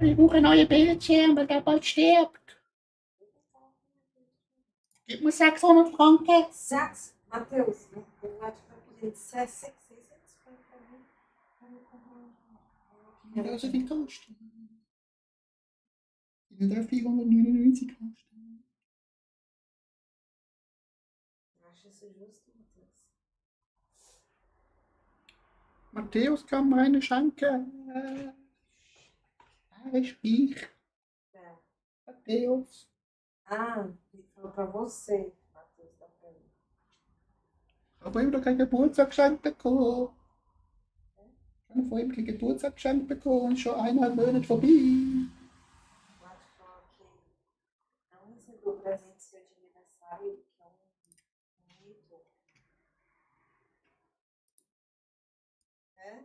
Ich brauche einen neuen Bildschirm, weil der bald stirbt. Gib mir 600 Franken. 6, Matthäus. Ja, das ist viel kosten. Die darf 499 kosten. Matthäus kann mir eine schenken. Er ist ich. É. Matthäus. Ah, ele falou pra você, Matheus, da Penny. Aber ich habe noch kein Geburtstagsgeschenk bekommen. Ich habe von ihm kein Geburtstagsgeschenk bekommen. Schon 1,5 Monate vorbei. Eu acho que falou que não recebeu presente seu de aniversário, que é um mito. É?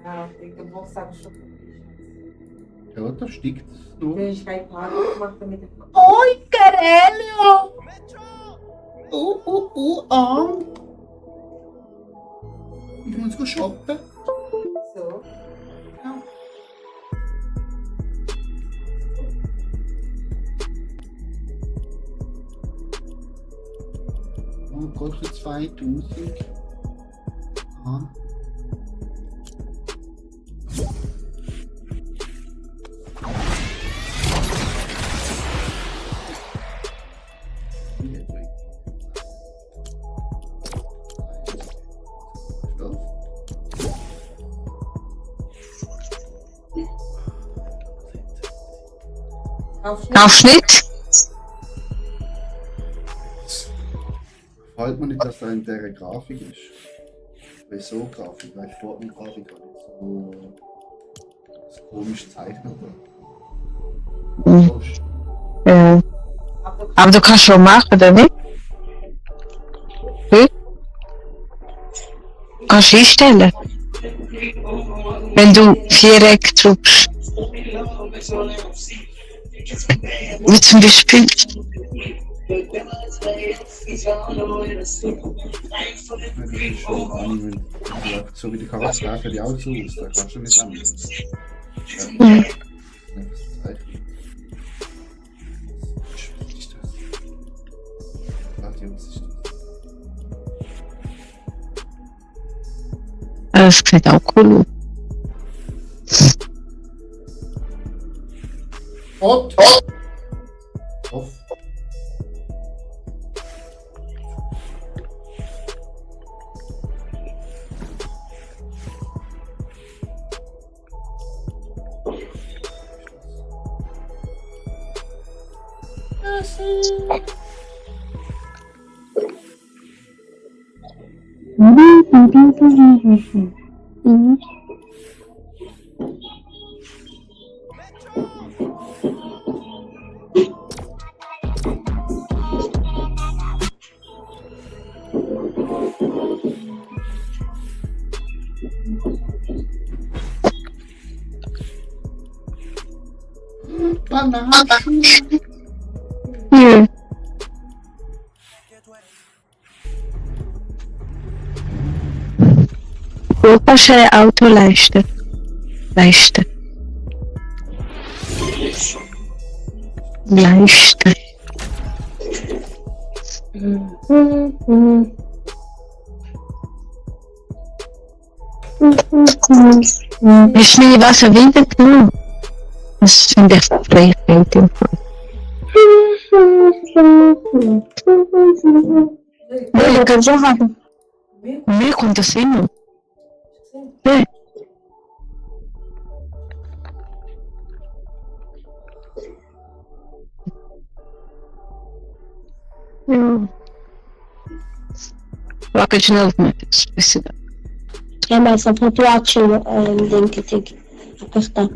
Não, tem que bolsar com chocolate. Ja, da steigt es nur. A gente vai para e tomar também depois. Oi, caralho! Arm! Ich muss go shoppen. So. Ja. Oh, kostet 2000. Ah. Aufschnitt. Gefällt mir nicht, dass er in dieser Grafik ist. Weil so Grafik, weil Fortnite-Grafik hat nicht so komisch gezeichnet. Ja. Aber du kannst schon machen, oder nicht? Hm? Kannst du einstellen. Wenn du Viereck drückst. Wie zum Beispiel. So wie die Charaktere die auch so ist, da kannst du nicht anders. Mhm. Das sieht auch cool aus. Und? Off. Bananen. Ja. Wo kannst du ein Auto leisten? Leisten. Ist nie Wasser wieder genommen? Das finde ich vielleicht im Fall. Ja, kannst du haben. Mir kommt das immer. Ja. Ja. Warte schnell mit. Ja, mas a pontuação dentro tem que apertar.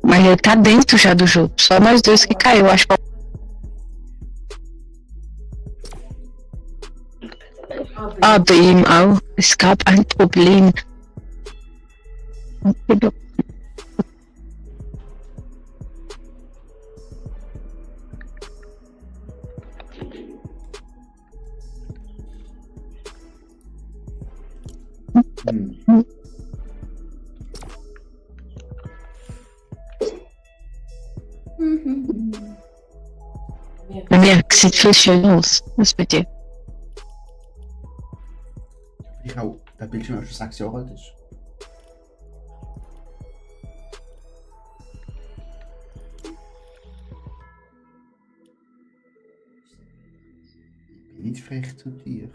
Mas ele tá dentro já do jogo. Só nós dois que caiu, acho que. Ah, bei ihm auch. Es gab ein Problem. sieht viel schöner aus als bei dir. Ich auch, der Bildschirm auch schon 6 Jahre alt ist. Ich bin nicht frech zu dir.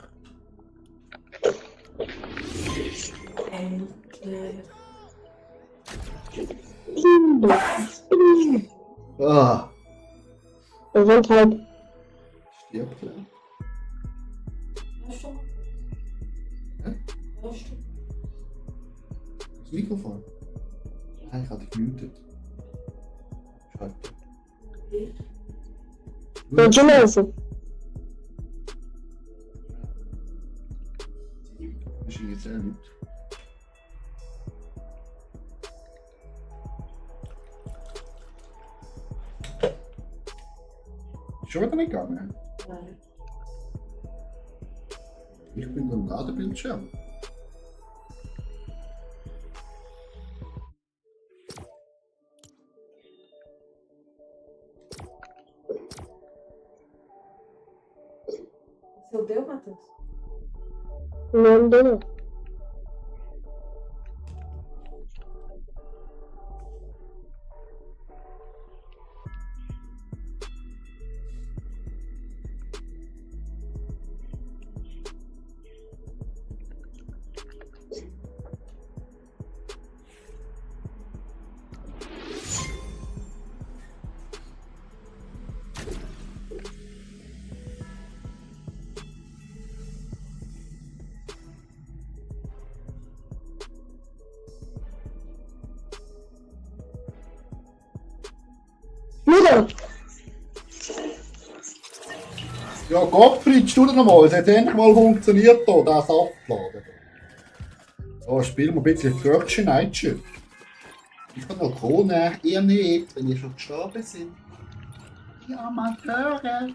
Ah, Gesundheit. stirbt er. Hörst du? Hä? Hörst du? Das Mikrofon? Nein, ich hatte gemutet. Schade. Wie? Der Genese. Das ist jetzt sehr gut. Ist schon wieder nicht gegangen? Nein. Ich bin am Ladebildschirm. Seu deu, Matheus? Não deu. Mutter! Ja, Gottfried, tu das nochmal. Es hat endlich mal funktioniert hier, der Saftladen. So, spielen wir ein bisschen Fröckchen Neitsche. Ich kann Alkohol nehmen, ihr nicht, wenn ihr schon gestorben sind. Die Amateure.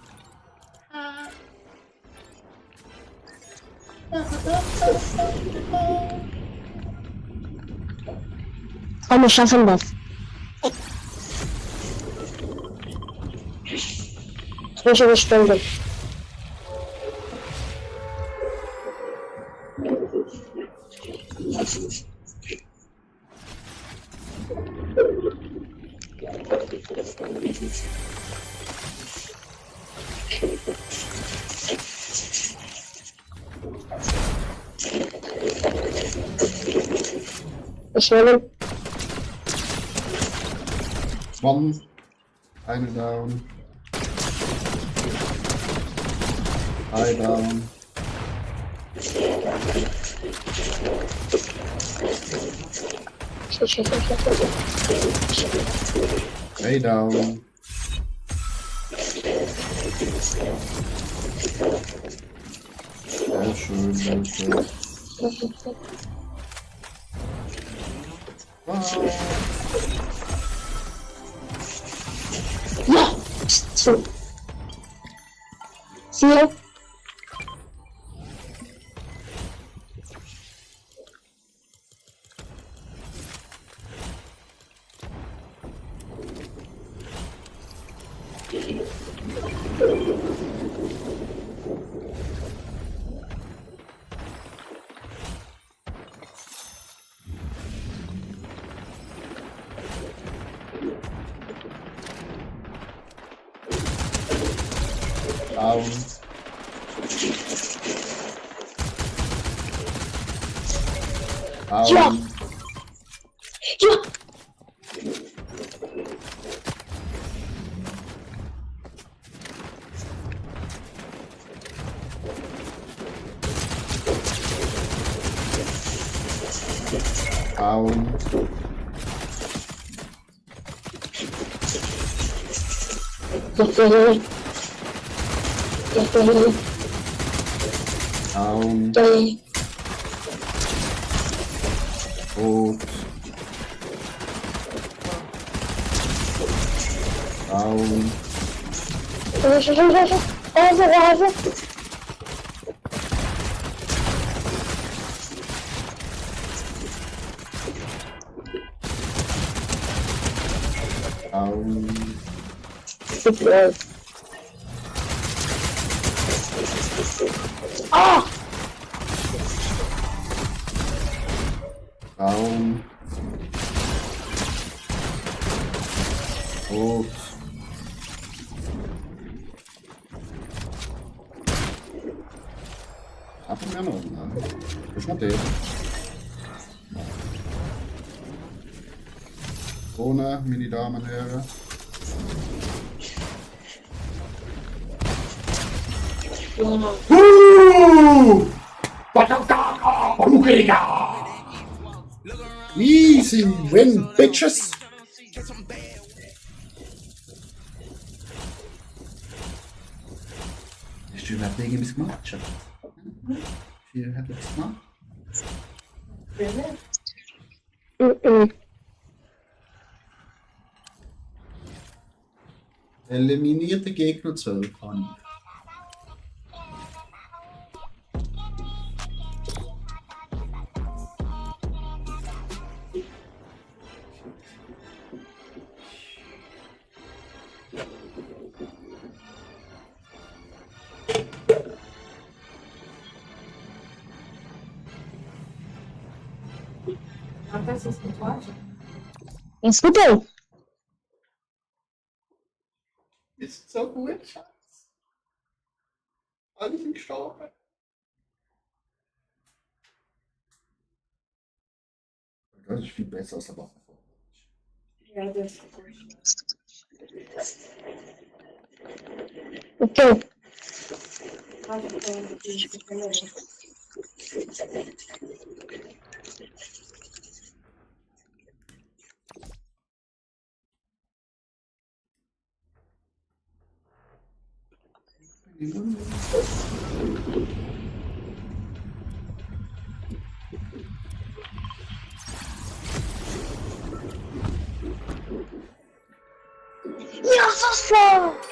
Komm, wir schaffen das. Zwischen eine Stunde. Ich nehme. One. Eine down. Drei down. Drei down. Sehr schön, sehr schön. Ja! So. Hier. Down. Ja. Down. Ja! Down. Ich bin hier. Ich bin hier. Down. Down. Rot. Down. Also. Down. Bitte. Down. Gut. Aber wir noch. Das ist noch der. Ohne, meine Damen und Herren. Easy win, bitches! Hast du überhaupt irgendwas gemacht, Schatz? Wie hat er das gemacht? Mhm. Eliminierte Gegner 12 kann ich. Acontece isso com tu acha? Escutou? Ist so gut, Schatz. Alle sind gestorben. Das ist viel besser als der Waffe. Já deu essa Okay. Pode ter isso primeiro. Nossa!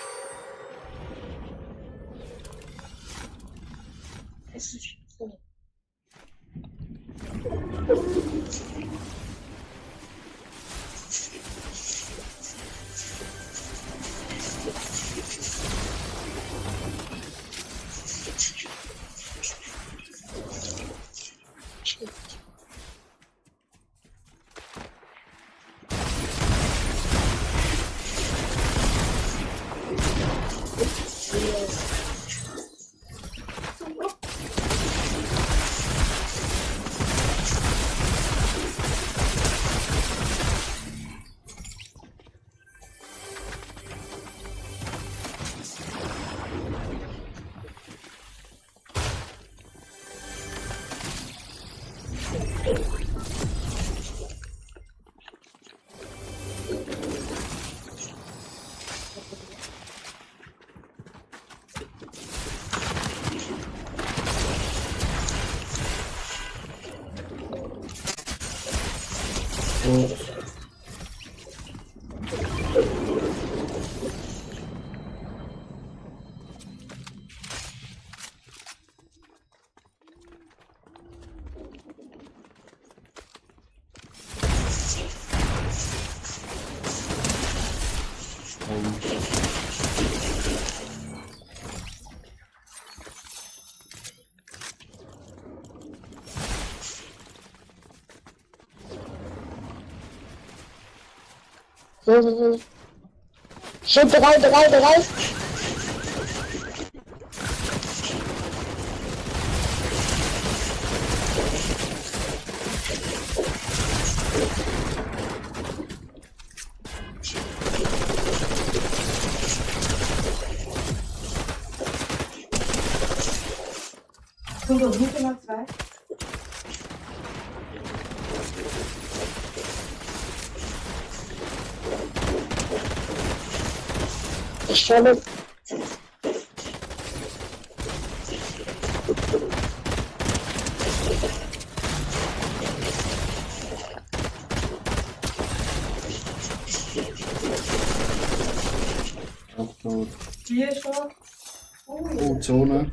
Schon drei. Tudo muito na trás. Şöyle Auch tot. Hier schon. Oh, Zone.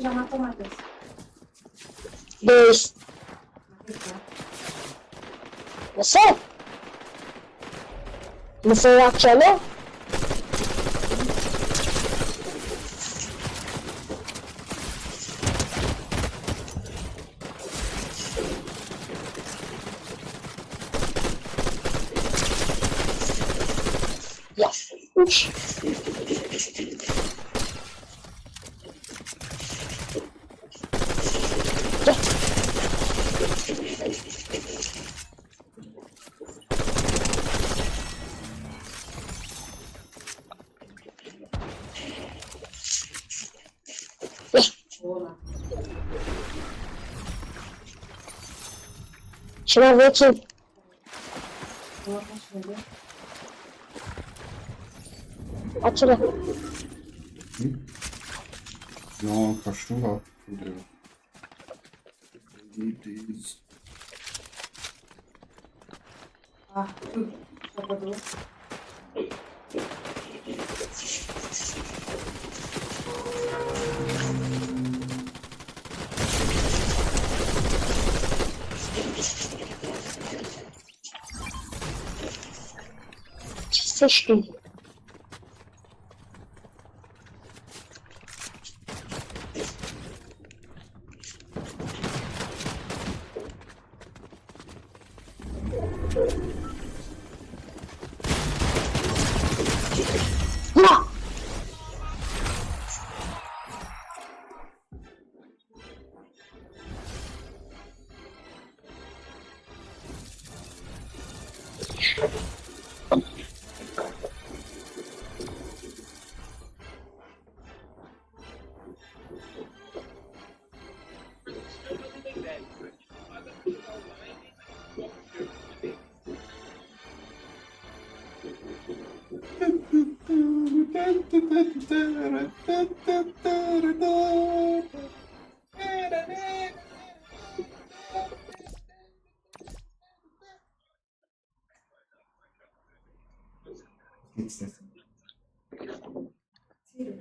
Já matou Matheus. Dois. Você? Não foi o Akia, não? Yes. Uxi. Boa. Deixa eu ver aqui. Boa, cachorro. Atira. Ja, cachorro. Fudeu. Need these. Ah, Salvador. Assisti. Não! Gibt's nicht. Tira.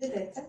Vedete?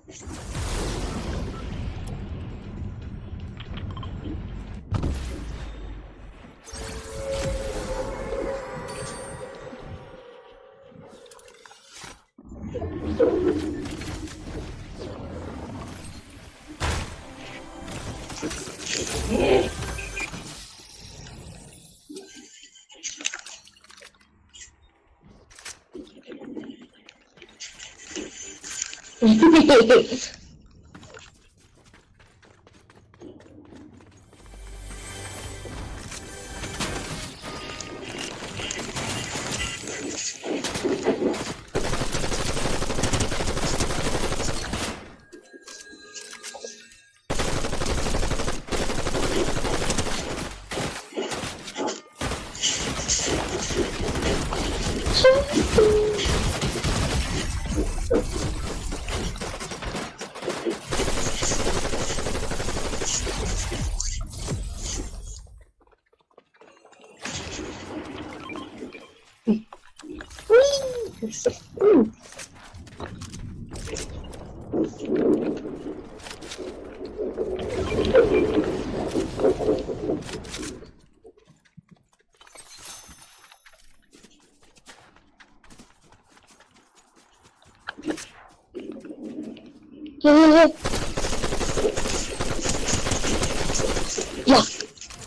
Ja.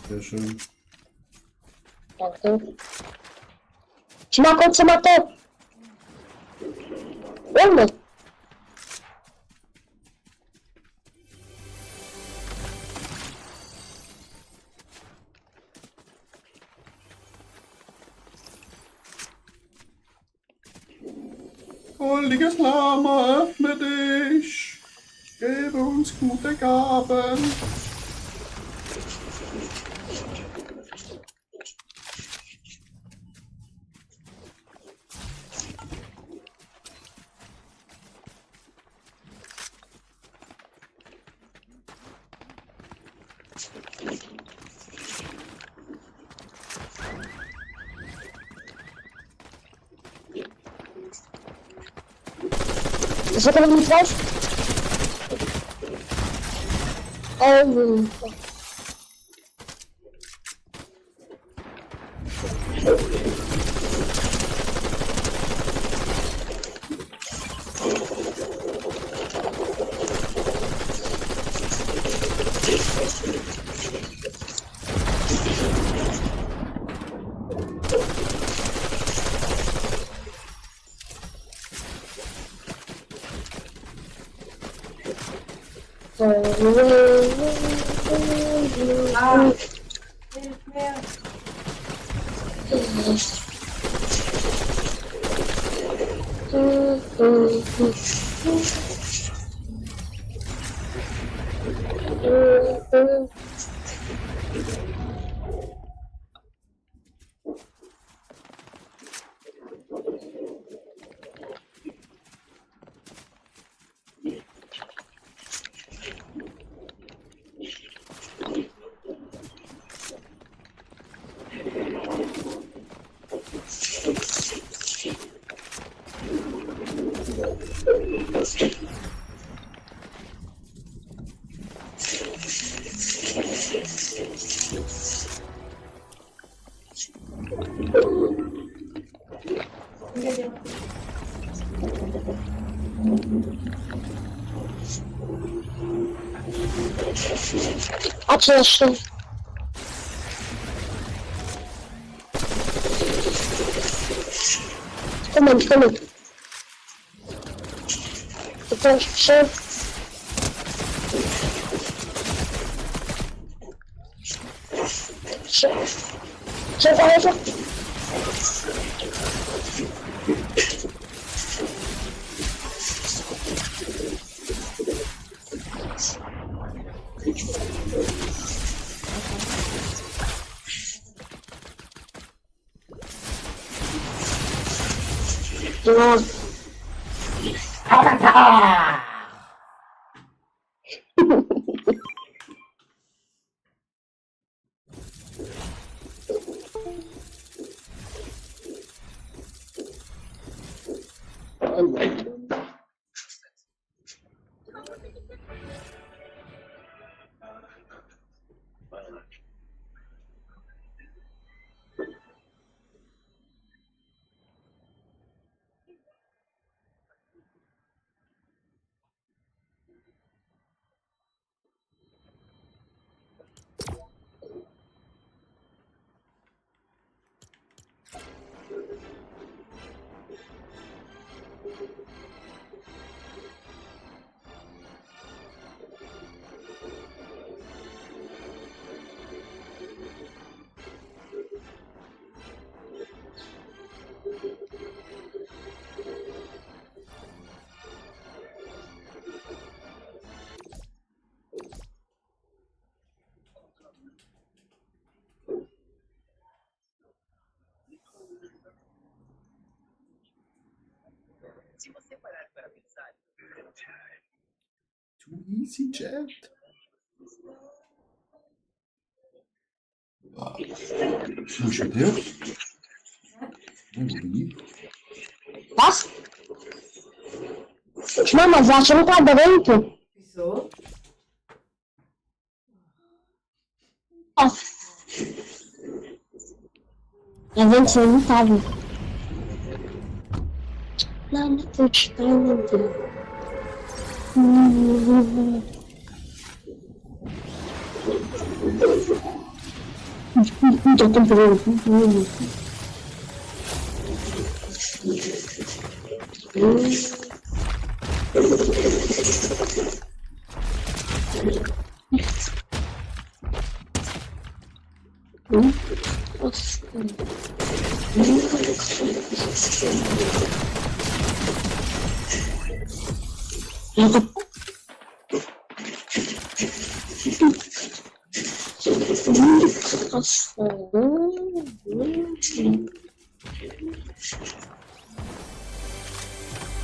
Sehr schön. Danke. Smaku, co ma to? Wolno. Goldiges Lama, öffne dich. Gebe uns gute Gaben. Zaten mitral. Aldım. Ah, herif. Açılıştım. Tamam. Bütün şey. Şey fazla. Tamam. Too easy, chat. Wo ist der? Wie? Was? Mama, zaczęła do ręki. Wieso? Ja więcej nie prawie. No, nie to czytałem. To to było.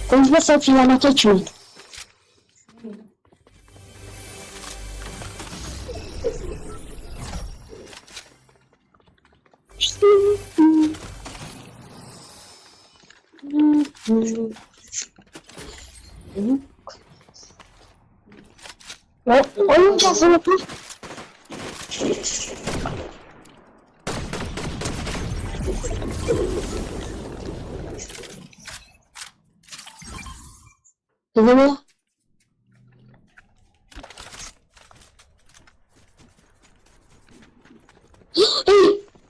Konuşma sayfayana geçmiyor. Oyuncak sınıfı. Dedim ya.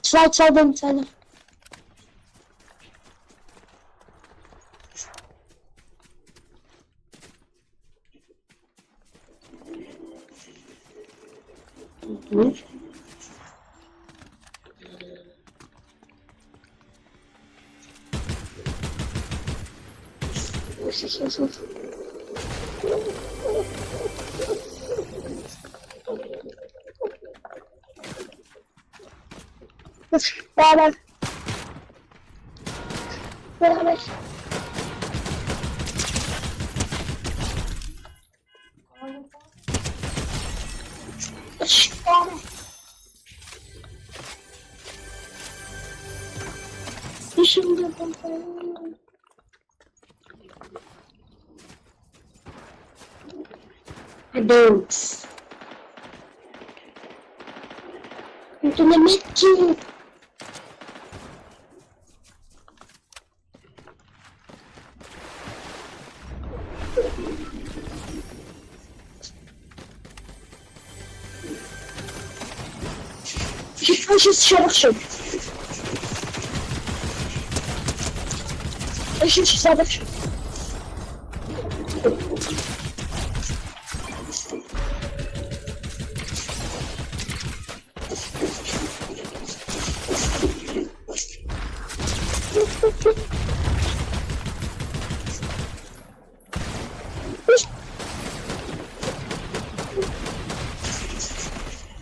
Sağ bir tane. Hı? Beraber. Beraber. Beraber. Şimdi Adults. Dinamite. Сейчас хорошо. Сейчас хорошо.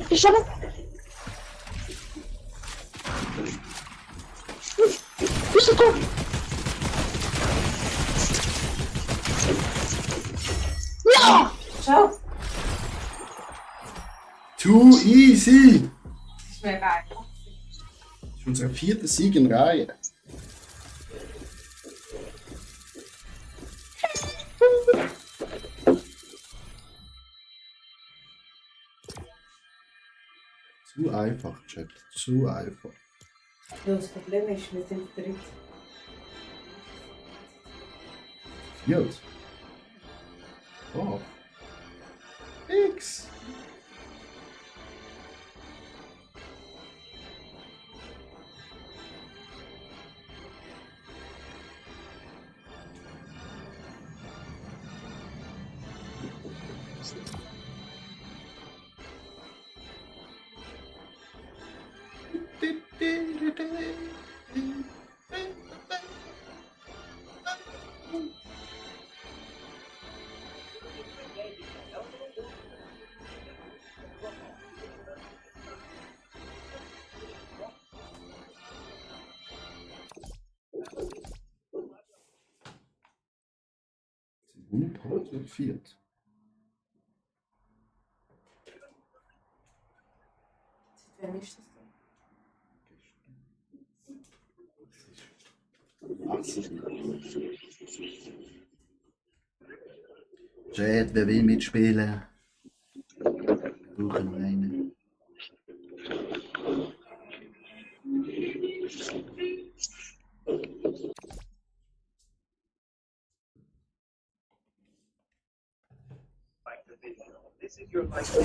Сейчас. Высоко. Ja! Zo. Too easy! Het is weer raar. Das ist unser 4. Sieg in Reihe. Zu einfach, Chat. Zu einfach. Das Problem ist, wir sind dritt. Viert. Oh. X. Heute viert. Wann ist das denn? Chat, wer will mitspielen? Wir brauchen einen. This is your life.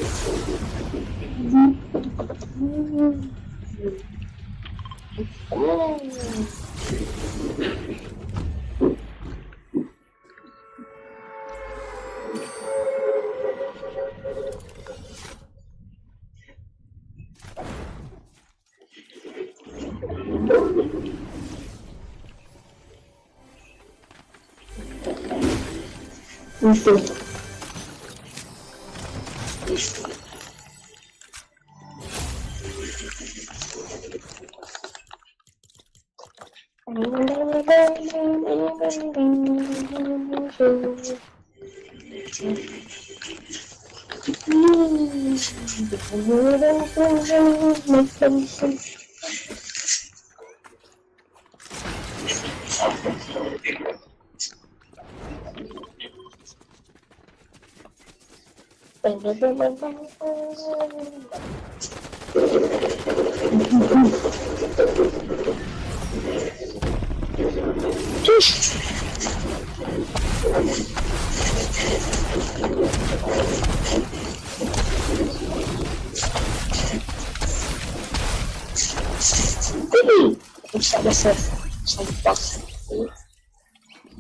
Tschüss. Ich sage es jetzt. Schon was.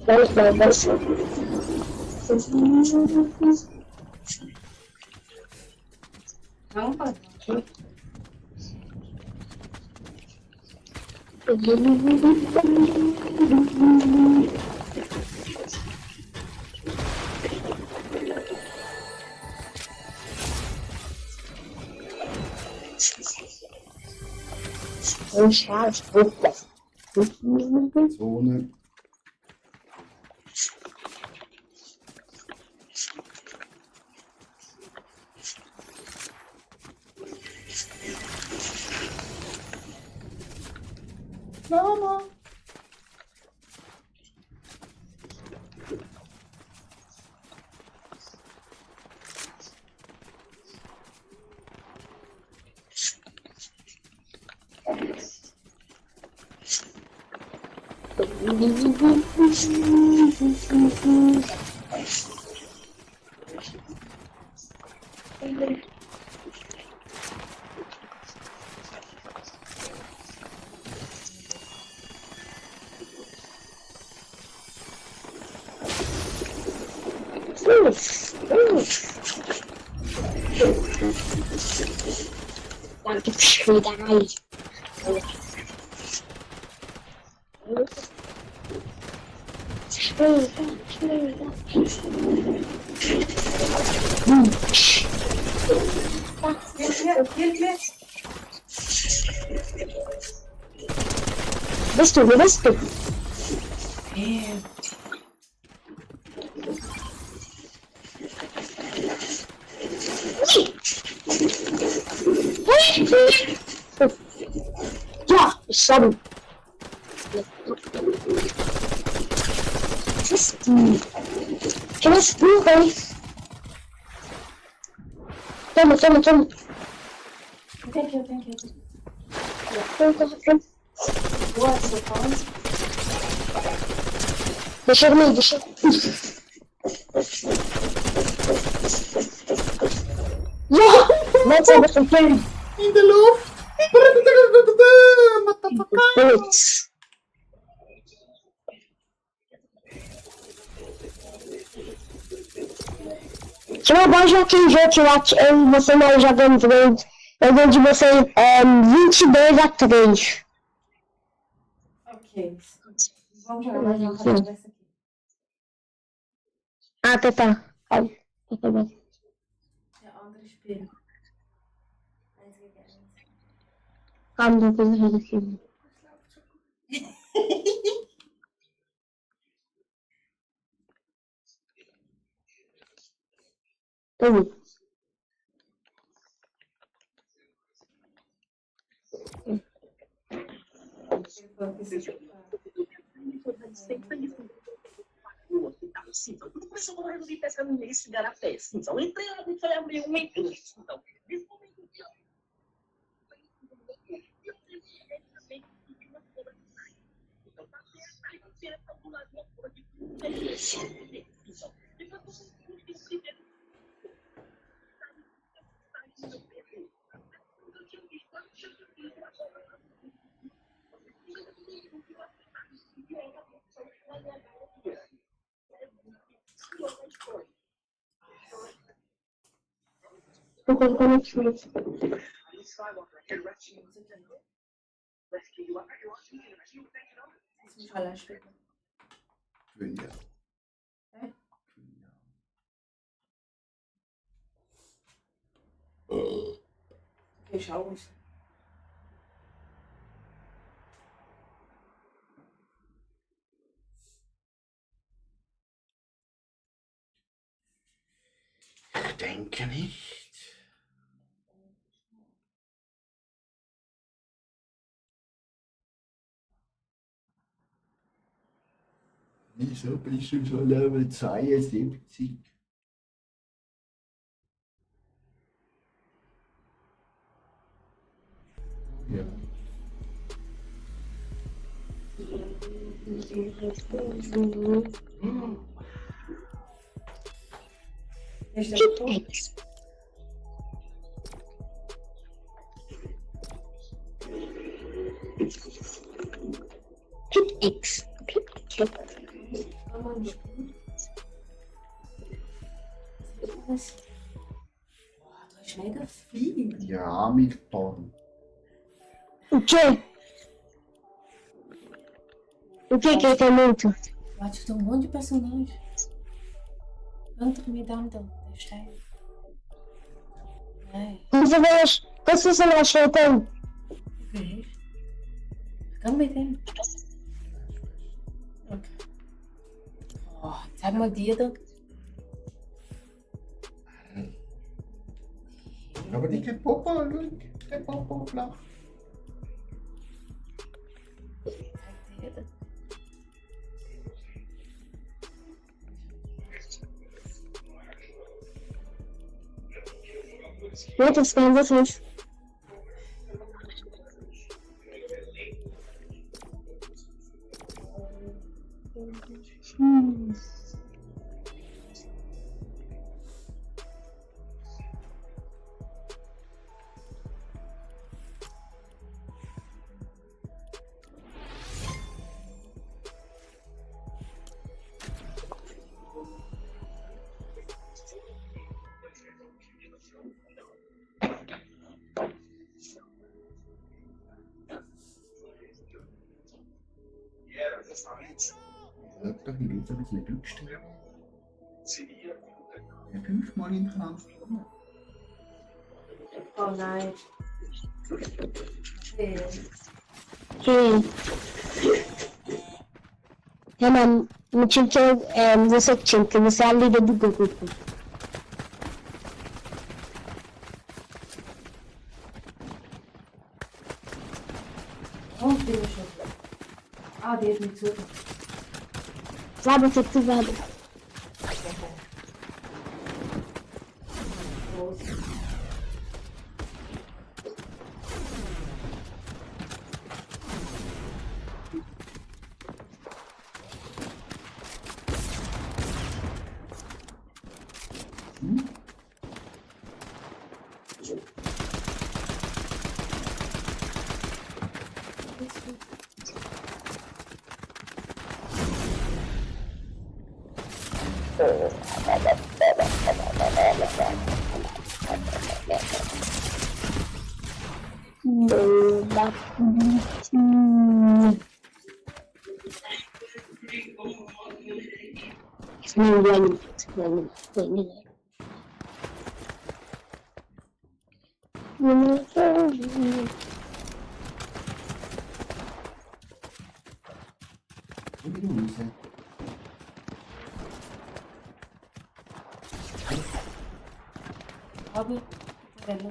Manchmal besser. Rampa. Ich habe das. Zone. Mama. Dann gibt's Schlägerei. Schläger. Hier. Bist du, wo bist du? Ja, sorry. Was ist die? Was ist die? Toma. Thank you. What's the phone? Deixa. Ja, let's have a game. In de lucht. Bullets. Chama baixa aquele jogo que você não jogando direito. Eu vou de você 22-3. Ok. Vamos jogar mais uma partida dessa aqui. Ah, tá. Olha, tá bom. É outro espelho. Calma, depois eu vejo aqui. Então, tudo começou quando eu resolvi pescar no mês de igarapés. Então, eu entrei lá e falei, abrir uma empresa. Então, nesse momento, então, passei a financeira para o lado de uma porra de tudo. Então, depois eu primeiro. Eu tinha visto quanto tinha feito uma coisa. Tô colocando aqui. Vamos olhar espelho. Genial. Fechar a luz. Ich denke nicht. Wieso bist du so Level 72? probieren. Ist der Pit tot? X. Pit X. Pit X. Ah, Mann, ist gut. Was? Boah, da ist mega viel. Ja, Milton. Okay. O que é muito? Warte, tem um monte de personagem. Quanto me dá então? Deixa aí. Ai, Quantos personagens faltam? okay. Komm mit dem. Okay. Oh, zeig mal die da. Aber die kein Popo, kein Popo flach. Zeig die da. Quantos tem vocês? Etwa Minuten mit mir durchstehen. Ja, 5-mal hintereinander. Oh nein. Sim. Hemen çünkü você çünkü você é a líder do grupo. Oh, die ist schon. Ah, die ist nicht zu. Sabe o que tu vai? Groß. Wie du Lise. Abi. Böyle.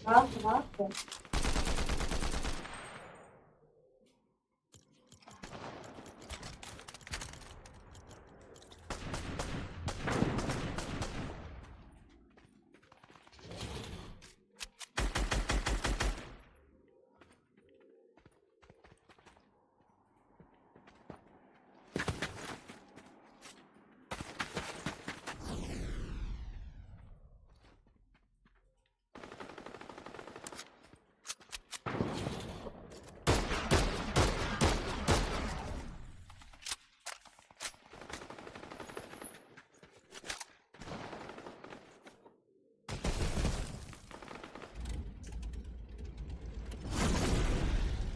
Warte, warte.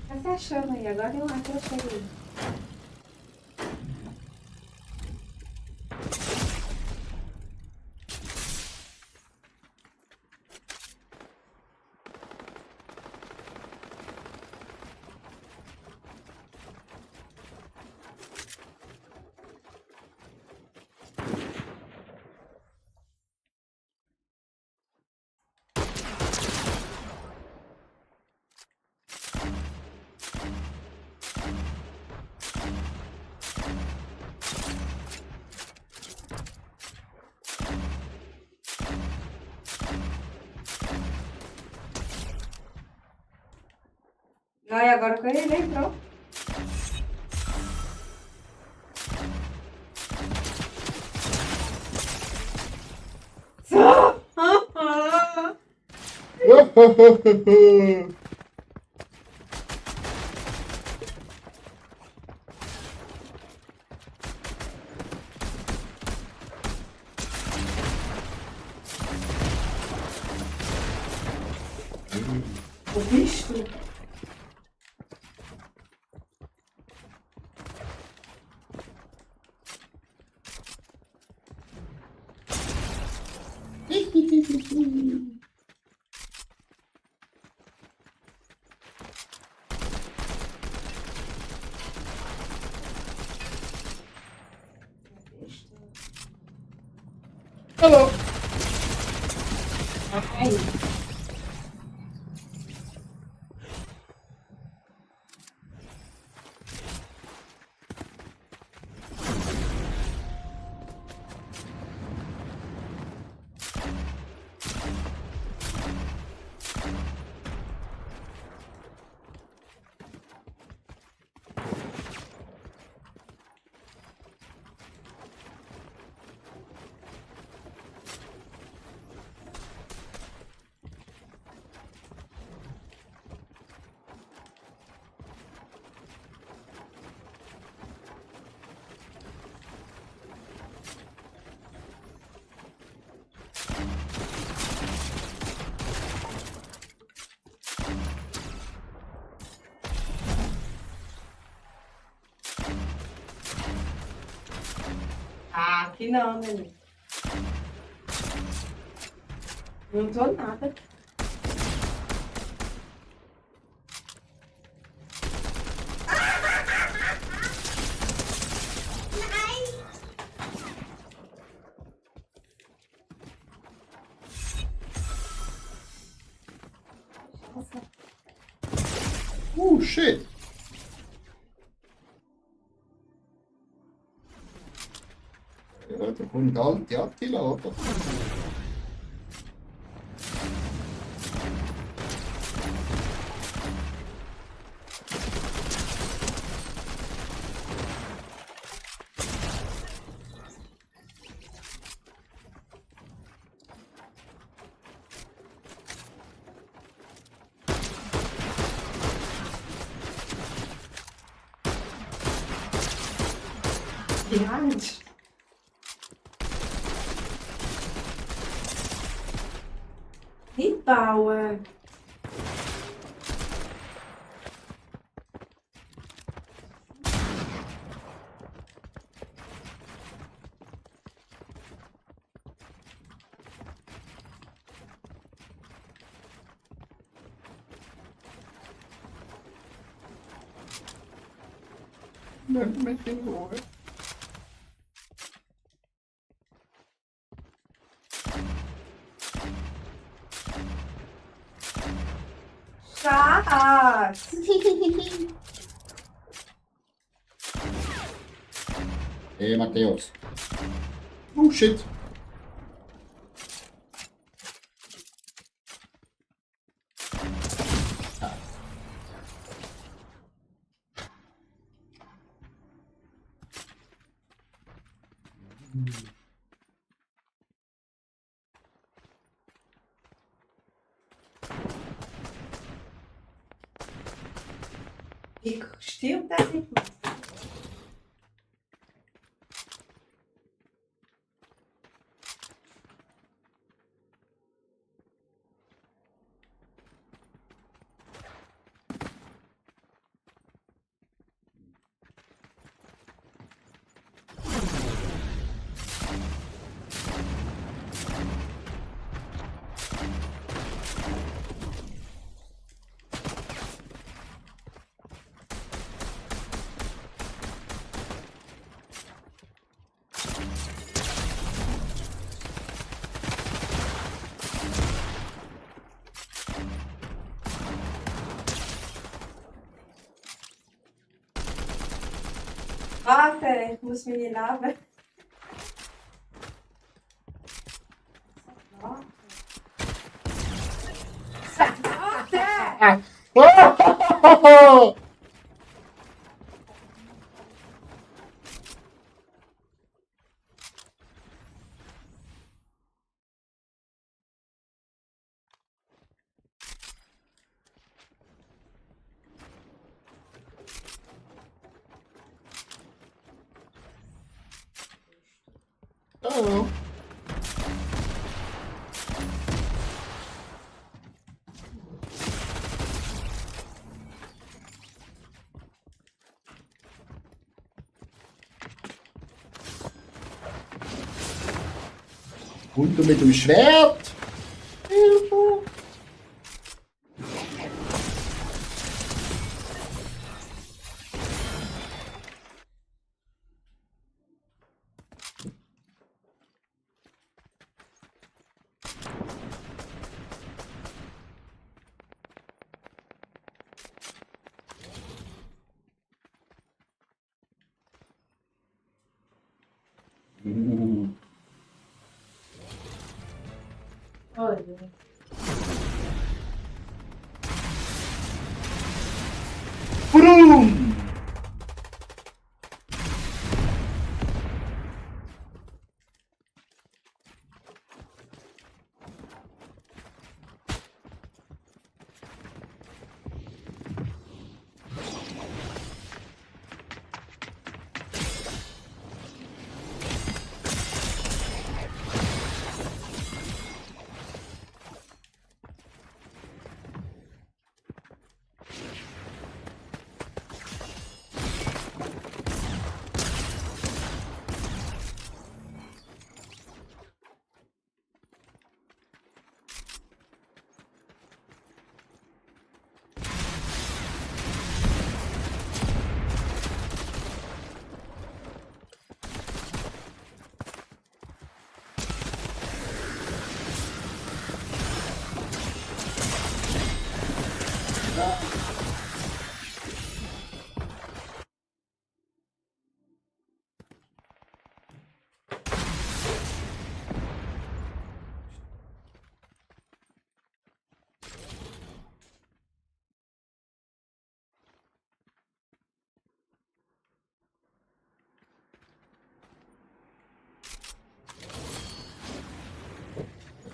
Tá fechando aí, agora tem uma que eu cheguei. Ai, agora que ele entrou. O bicho. Hello. Ok. Ah, aqui não, neném. Não tô nada. Nossa. Shit. Ja, da kommt alt Attila, oder? Grande. E Bauer. Não tem boa. Max. Hey, Matthäus. Oh, shit. Wie stirbt das nicht? Warte, ich muss meine Leben. Oh! Oh. Und du mit dem Schwert? Hilfe! Olha. Brum!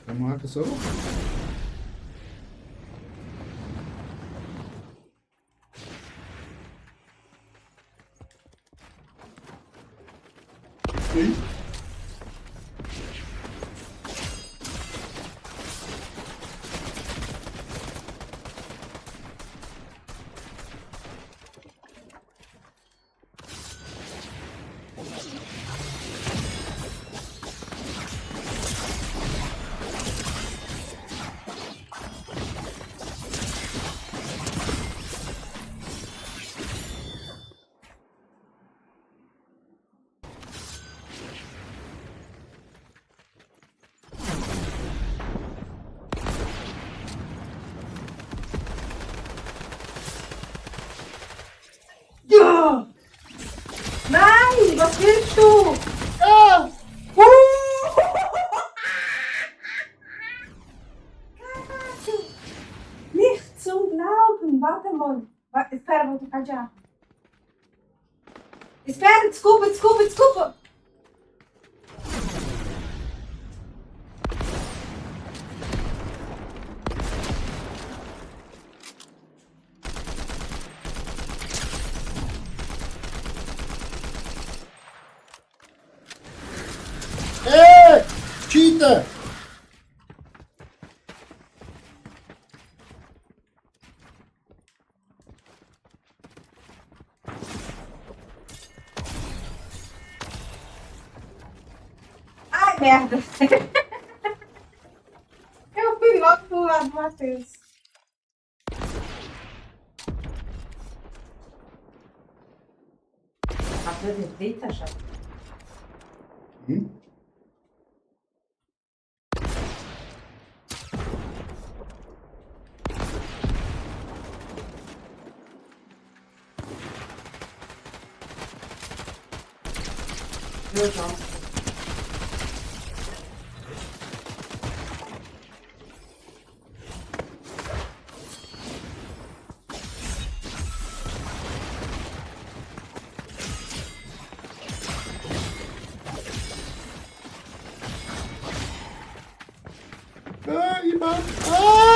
Dann machen wir so. Ui. desculpa, desculpa, desculpa. Ei! Cheater! Ai, merda. Eu fui logo pro lado do Matheus. Aproveita, já. Meu Deus. Ai, mano. Ah!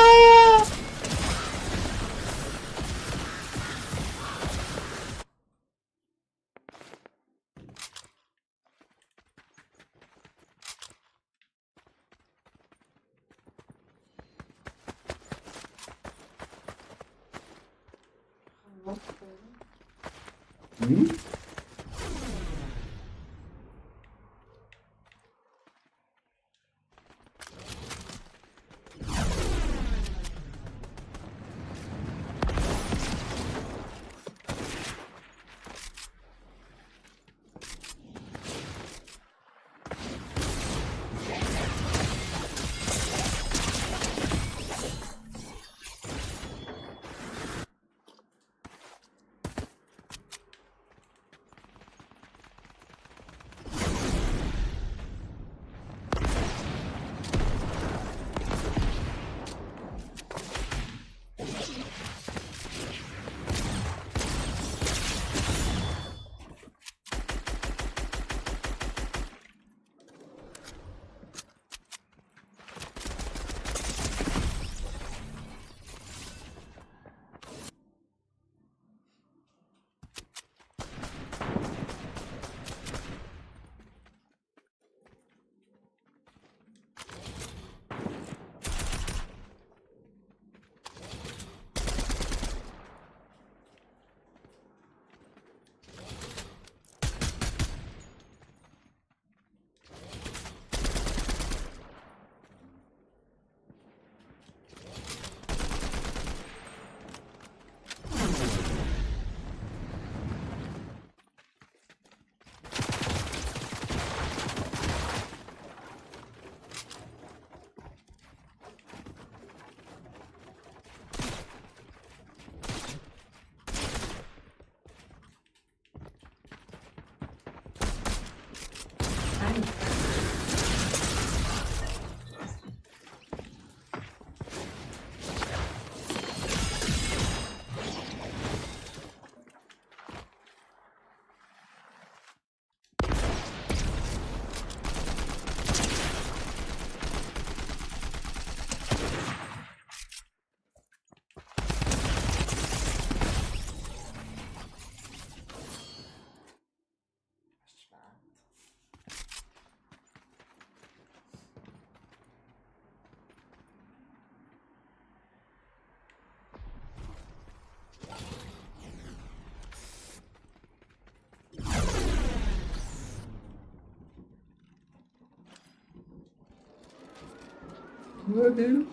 Meu Deus.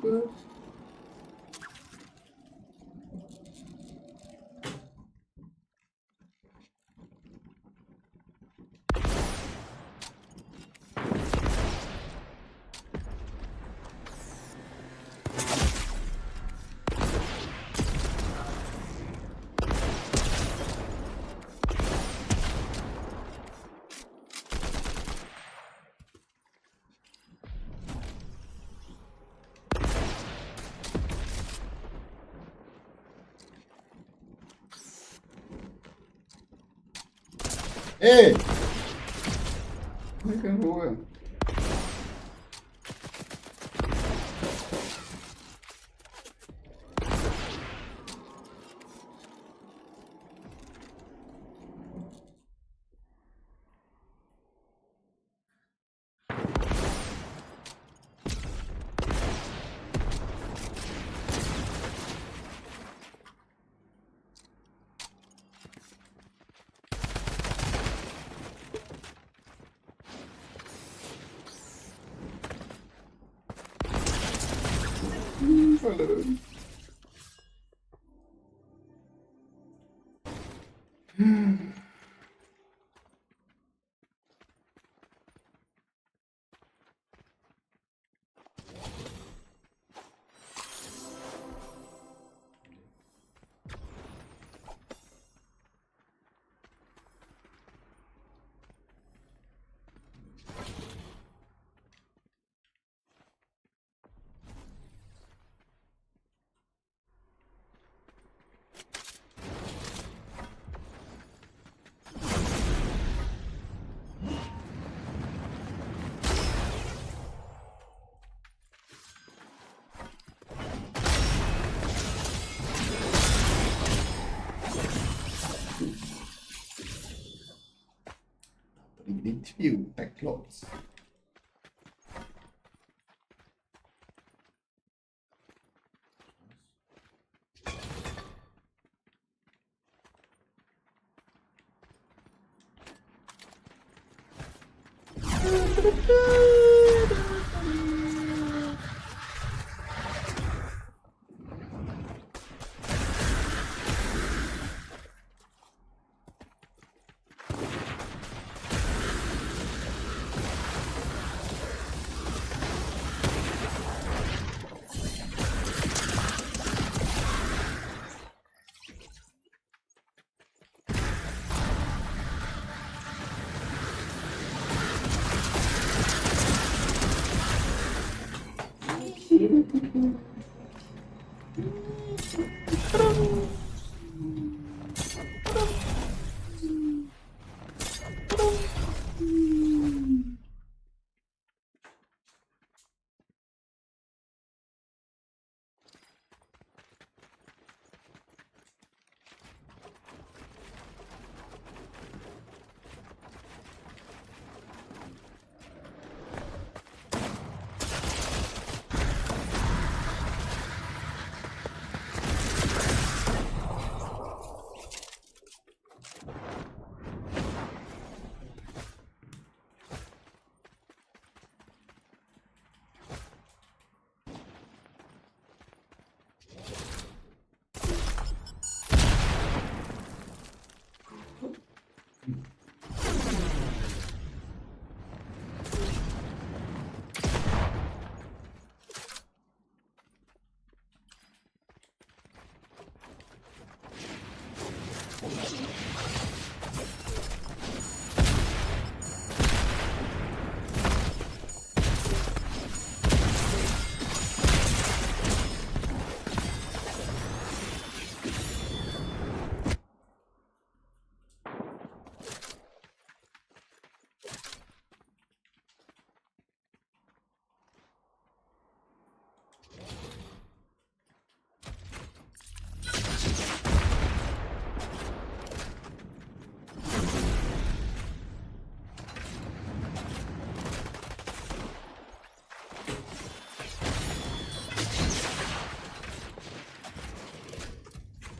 Ey! Leck in Ruhe. Verloren. Interview, Backlogs.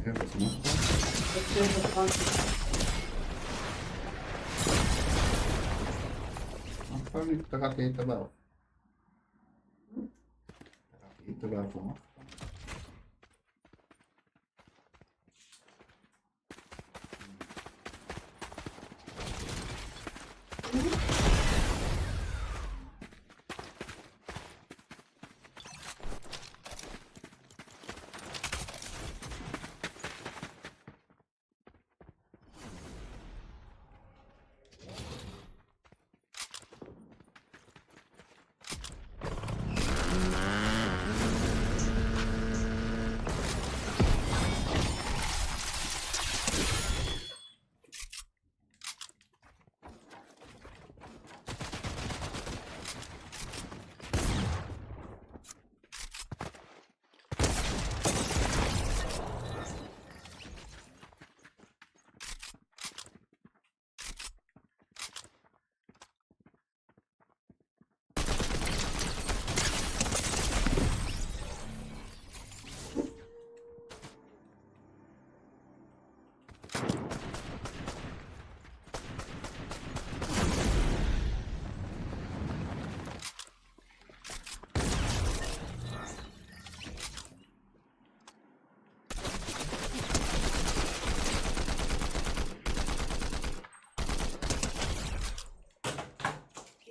Ja, was macht er? Macht er nicht, der Raketenwerfer. Der Raketenwerfer macht er.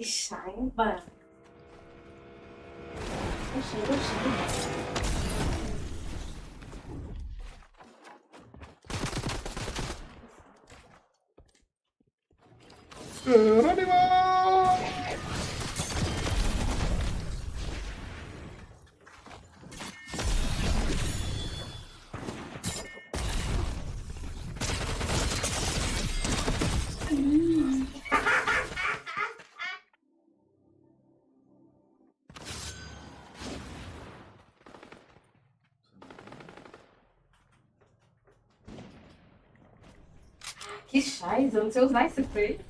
Que saiba. Gostei. Animal! Que chás, eu não sei usar esse freio.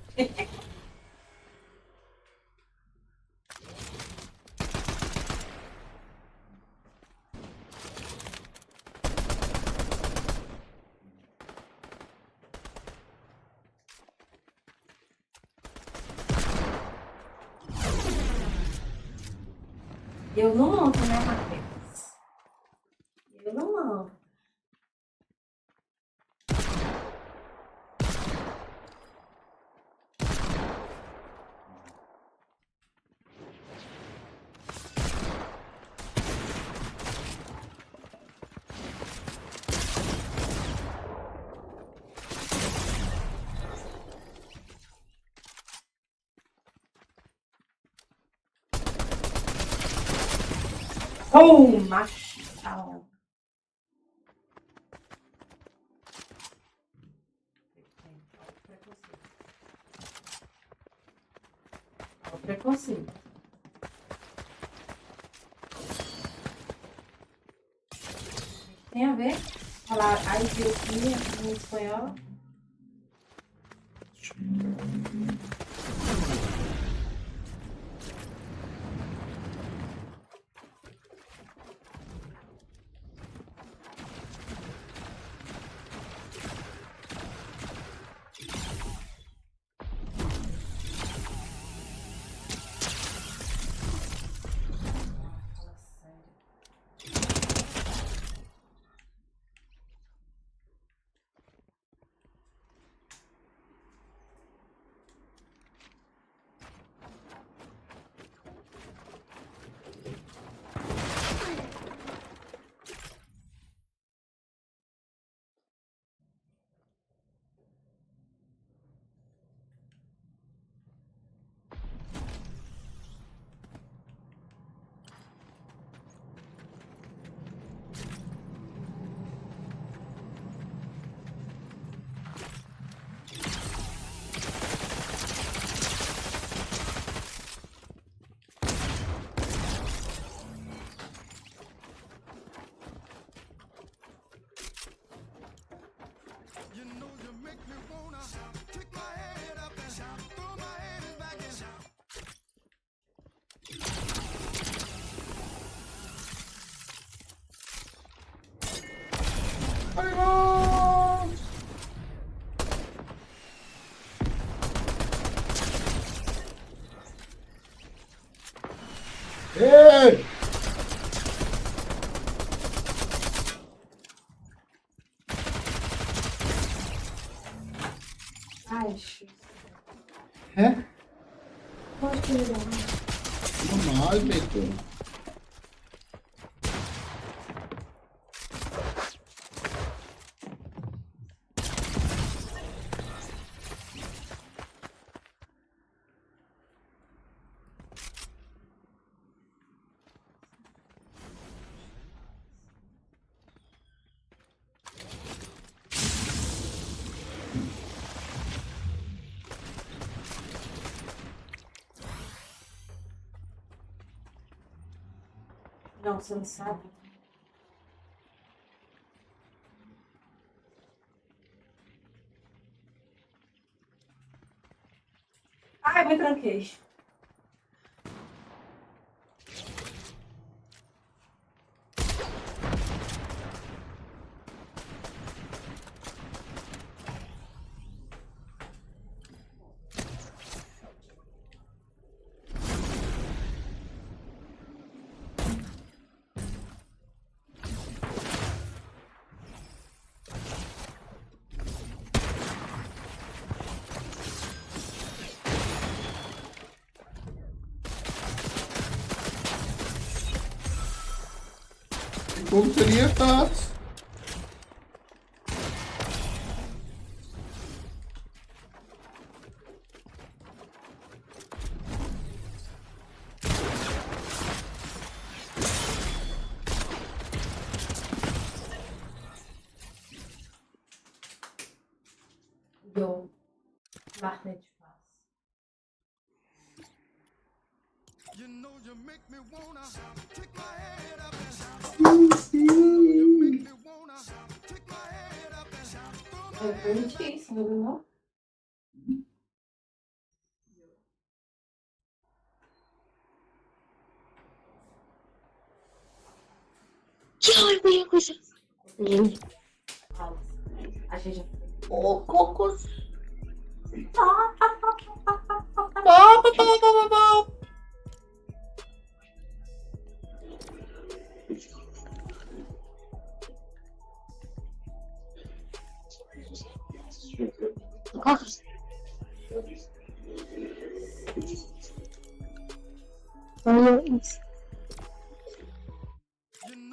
Eu não monto, né, Matheus? Eu não monto. Oh, macho. Olha o preconceito. Tem a ver? Falar a idiotia em espanhol. Fala sério. You know you make me wanna kick my head up and throw my hands back and Animal! Ei! Ai, X. É? Pode pegar. Normal, Beto. Não, você não sabe. Ai, me tranquei. Wie funktioniert das? Jo, macht nicht Spaß. You know you make me wanna kick my head up and shout. You make me wanna kick my head up and shout. Throw my É bem difícil, não? Ai, minha coisa. A gente já foi. Ô, cocos. Cocos. Olha isso.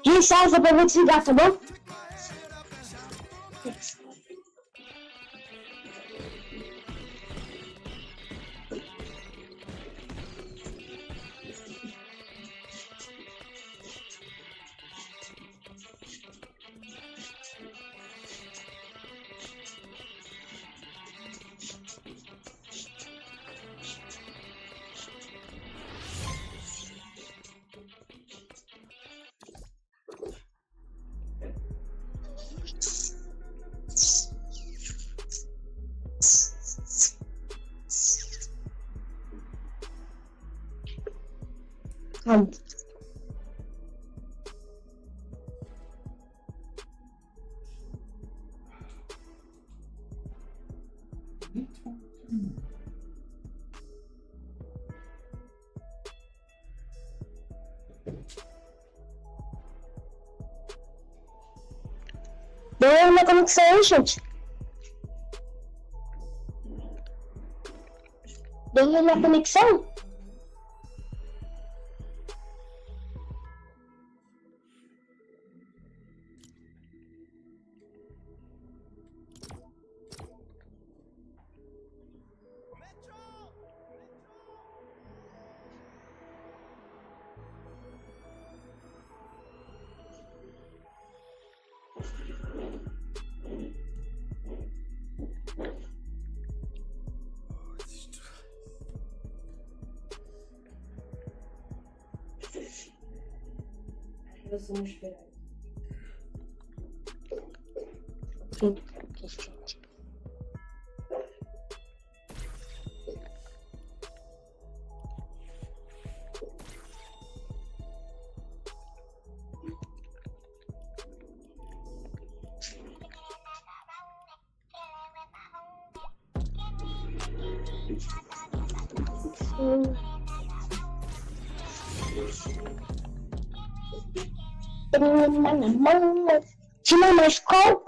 Gente, salva pra eu desligar, tá bom? Calma. Deu uma conexão aí, gente. Deu uma conexão? Eu sou esperar. Tima, mas qual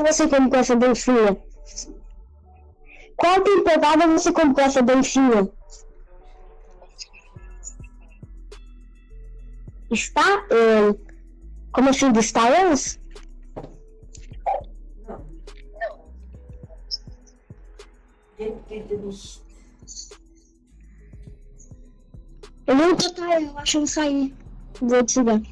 você comprou essa dancinha? Qual temporada você comprou essa dancinha? Está como assim, do Star Wars? Não. Bitte nicht. Eu vou tocar, eu acho que eu saí. Vou desligar.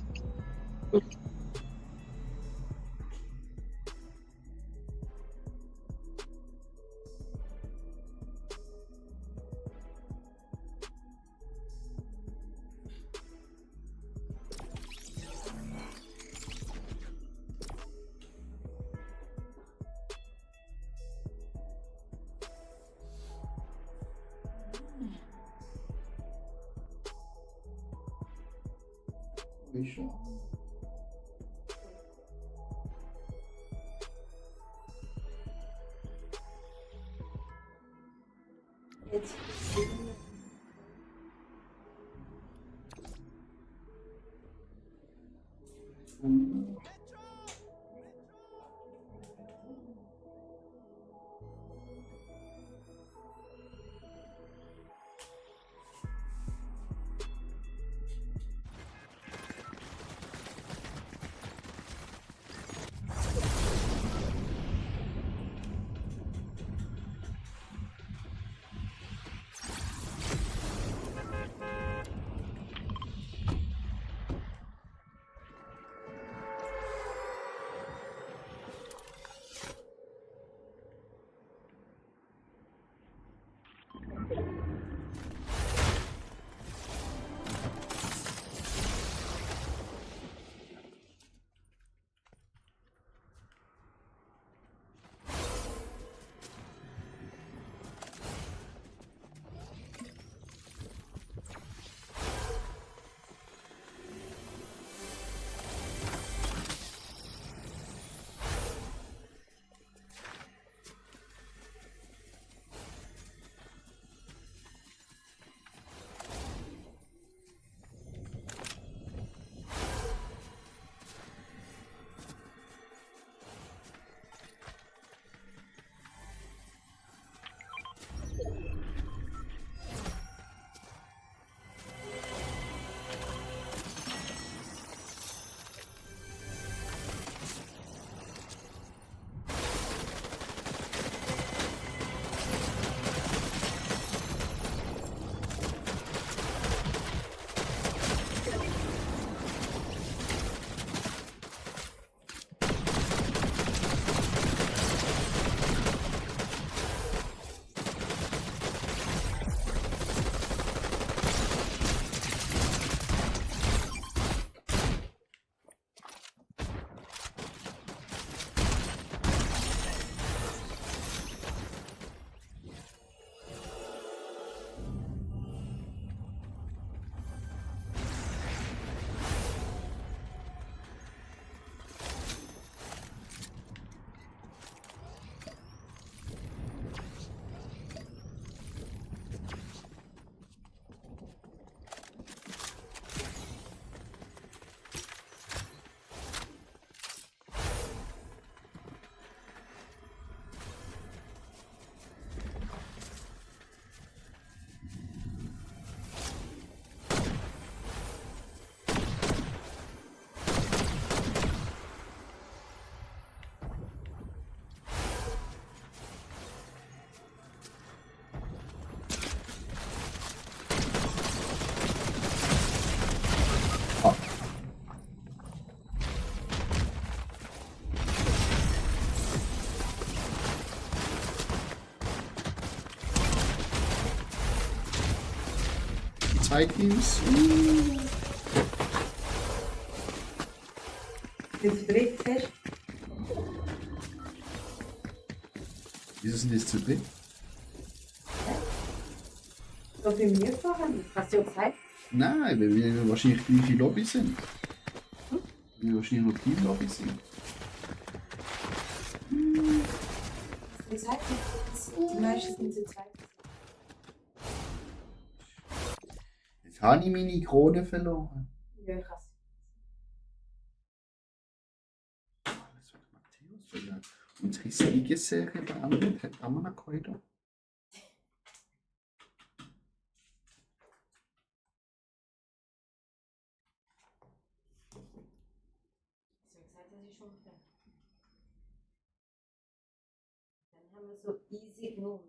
Bicho. Jetzt. Zwei Teams. Jetzt dritt fest. Wieso sind die zu dritt? So viel wir vorhin. Hast du ja gesagt? Nein, weil wir wahrscheinlich gleiche Lobby sind. Wir wahrscheinlich noch Teamlobby sind. Wie gesagt, die meisten sind zu zweit. Jetzt habe ich meine Krone verloren. Ja, krass. Das wird Matthäus, weil er unsere Siegesserie beendet hat. Haben wir noch heute? Wie gesagt, das ist schon fair. Dann haben wir so easy genommen.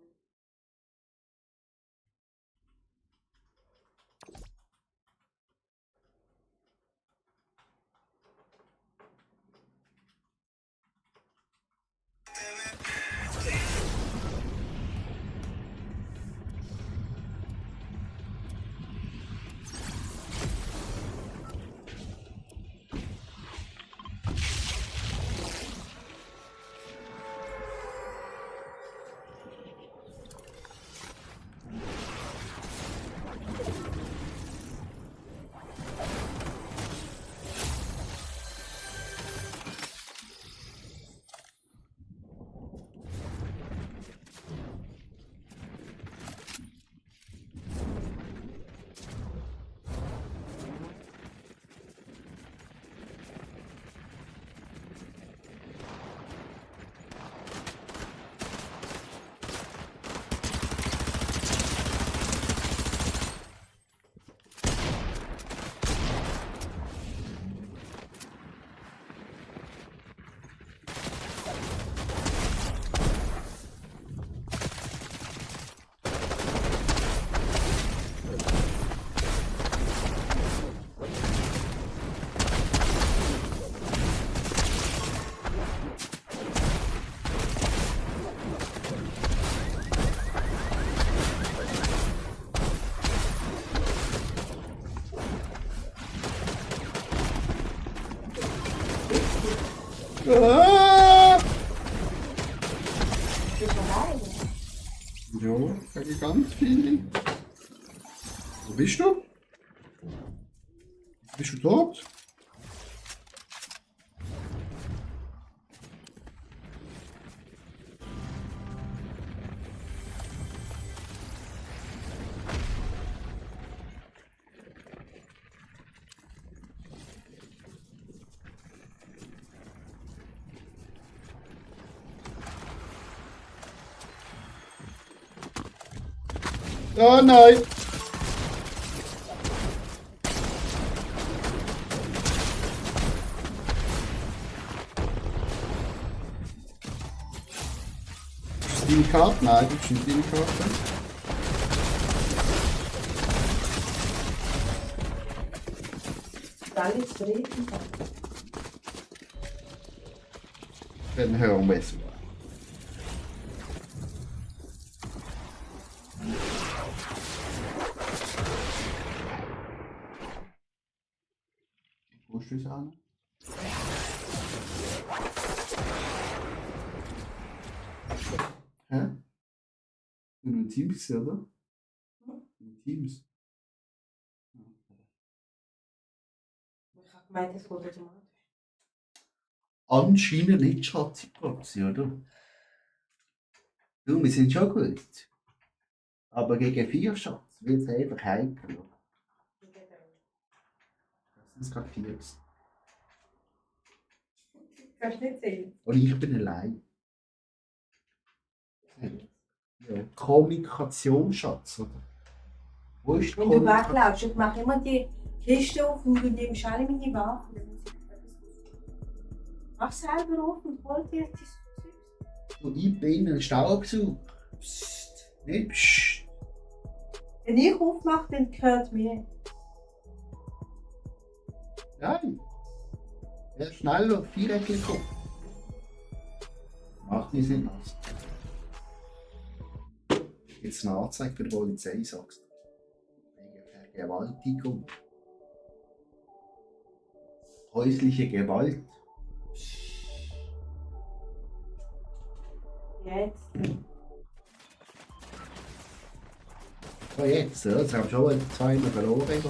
Ah! Bist du alleine? Ja, sage ich ganz viele. Wo bist du? Bist du tot? Oh nein! Ist das deine Karte? Nein, das ist nicht deine Karte. Dann ist es Regen. Dann hören wir es. Wo ist das an? Hä? Nur in Teams, oder? In Teams. Ich habe gemeint, es geht automatisch. Anscheinend nicht, Schatzi, oder? Du, wir sind schon gut. Aber gegen 4 Schatz wird es einfach heikel. Das sind gerade 4. Kannst du nicht sehen. Und ich bin allein. Ja, Kommunikation, Schatz, oder? Wo ist die Wenn du Kommunikation? weglaufst, ich mache immer die Kiste auf und du nimmst alle meine Waffen. Mach selber auf und hol dir das Zeug. Und ich bin ein Staubsauger. Psst, nicht psst. Wenn ich aufmache, dann gehört mir. Nein. Wer schnell auf 4 Ecken kommt. Macht nicht Sinn. Jetzt eine Anzeige für die Polizei, sagst du. Wegen Vergewaltigung. Häusliche Gewalt. Jetzt. So jetzt, ja, jetzt haben wir schon 2 verloren.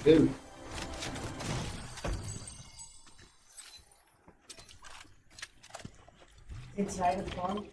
Still. Jetzt leider vorne.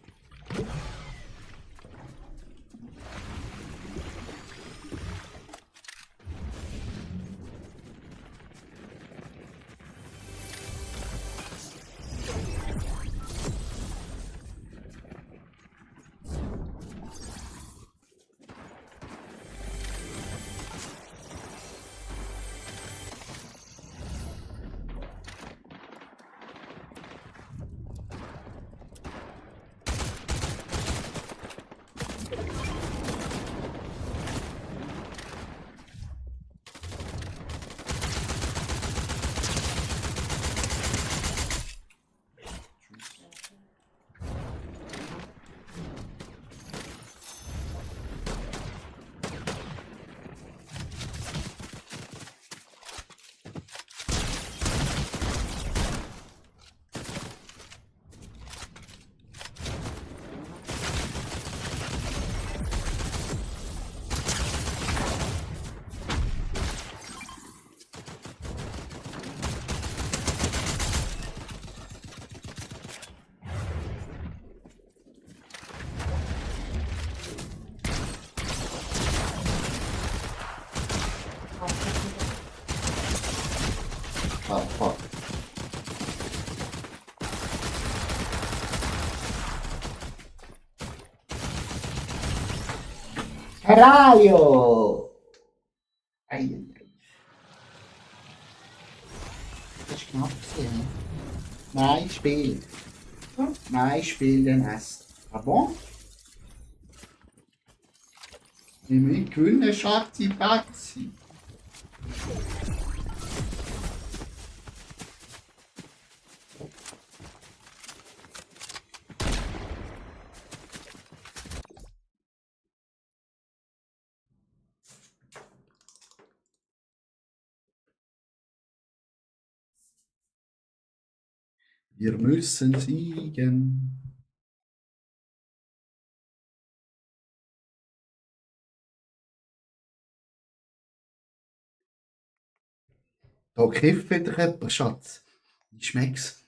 Ah, fuck. Caralho! Ai, ai, ai. Das ist knapp gewesen, ne? Nein, Spiel. Nein, Spiel den Rest. Ah bon? Wenn wir gewinnen, Schatzi, Patzi. Wir müssen siegen. Da kifft wieder jemand, Schatz. Wie schmeckt's?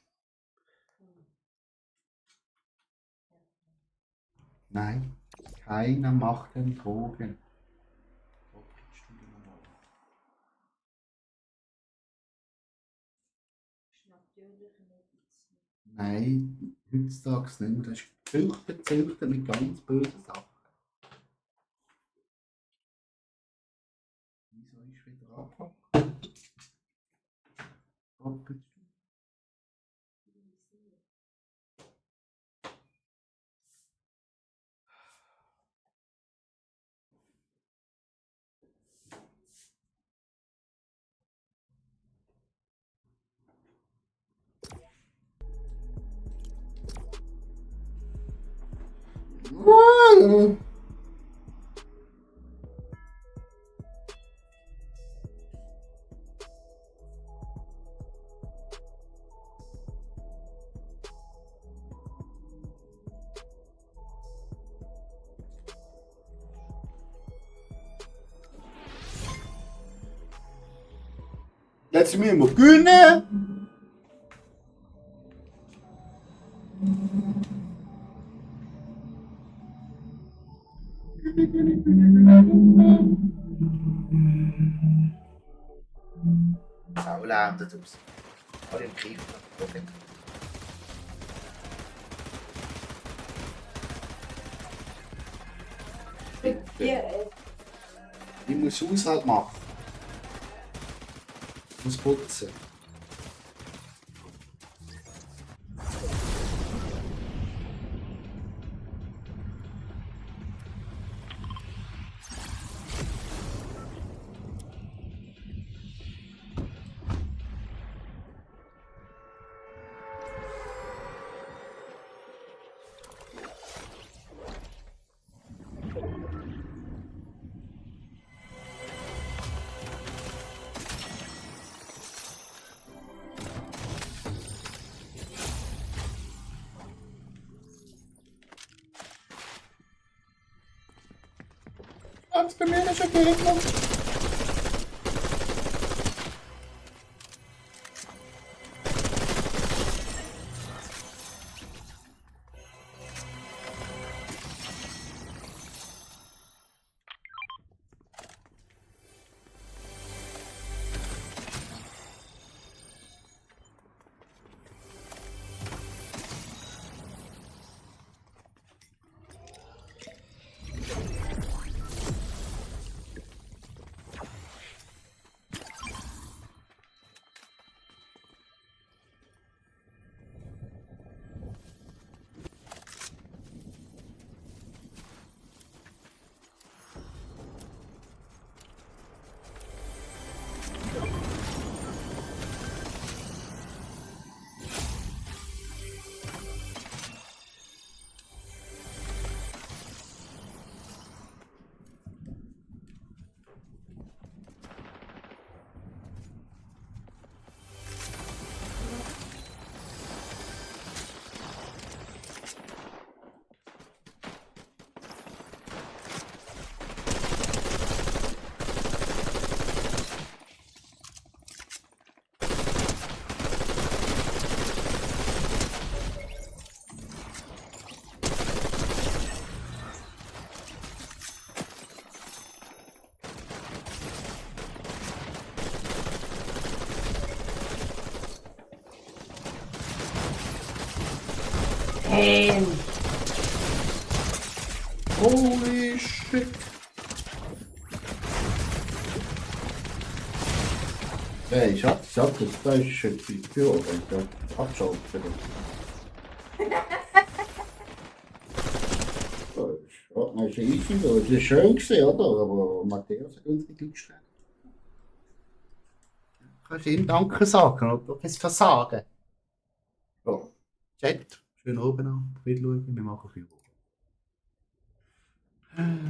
Nein, keiner macht den Drogen. Ist natürlich Medizin. Nein, heutzutage nicht mehr. Das ist züchtet mit ganz bösen Sachen. Wieso ist wieder abgehackt? Jetzt müssen wir gewinnen. Saulam, das ist alle im Krieg. Okay. Ja, Ich muss Haushalt machen. Ich muss putzen. Ganz gemählischer Gegner. Man! Holy shit. Hey, Schatz, das ist schon die Tür, wenn ich abschalten. Ja, das ist easy, das ist schön gewesen, oder? Aber Matthäus hat uns nicht eingestellt. Kannst du ihm Danke sagen, oder? Das Versagen. Ja, Chat, schön oben noch, viel schauen, wir machen viel oben.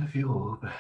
Viel oben.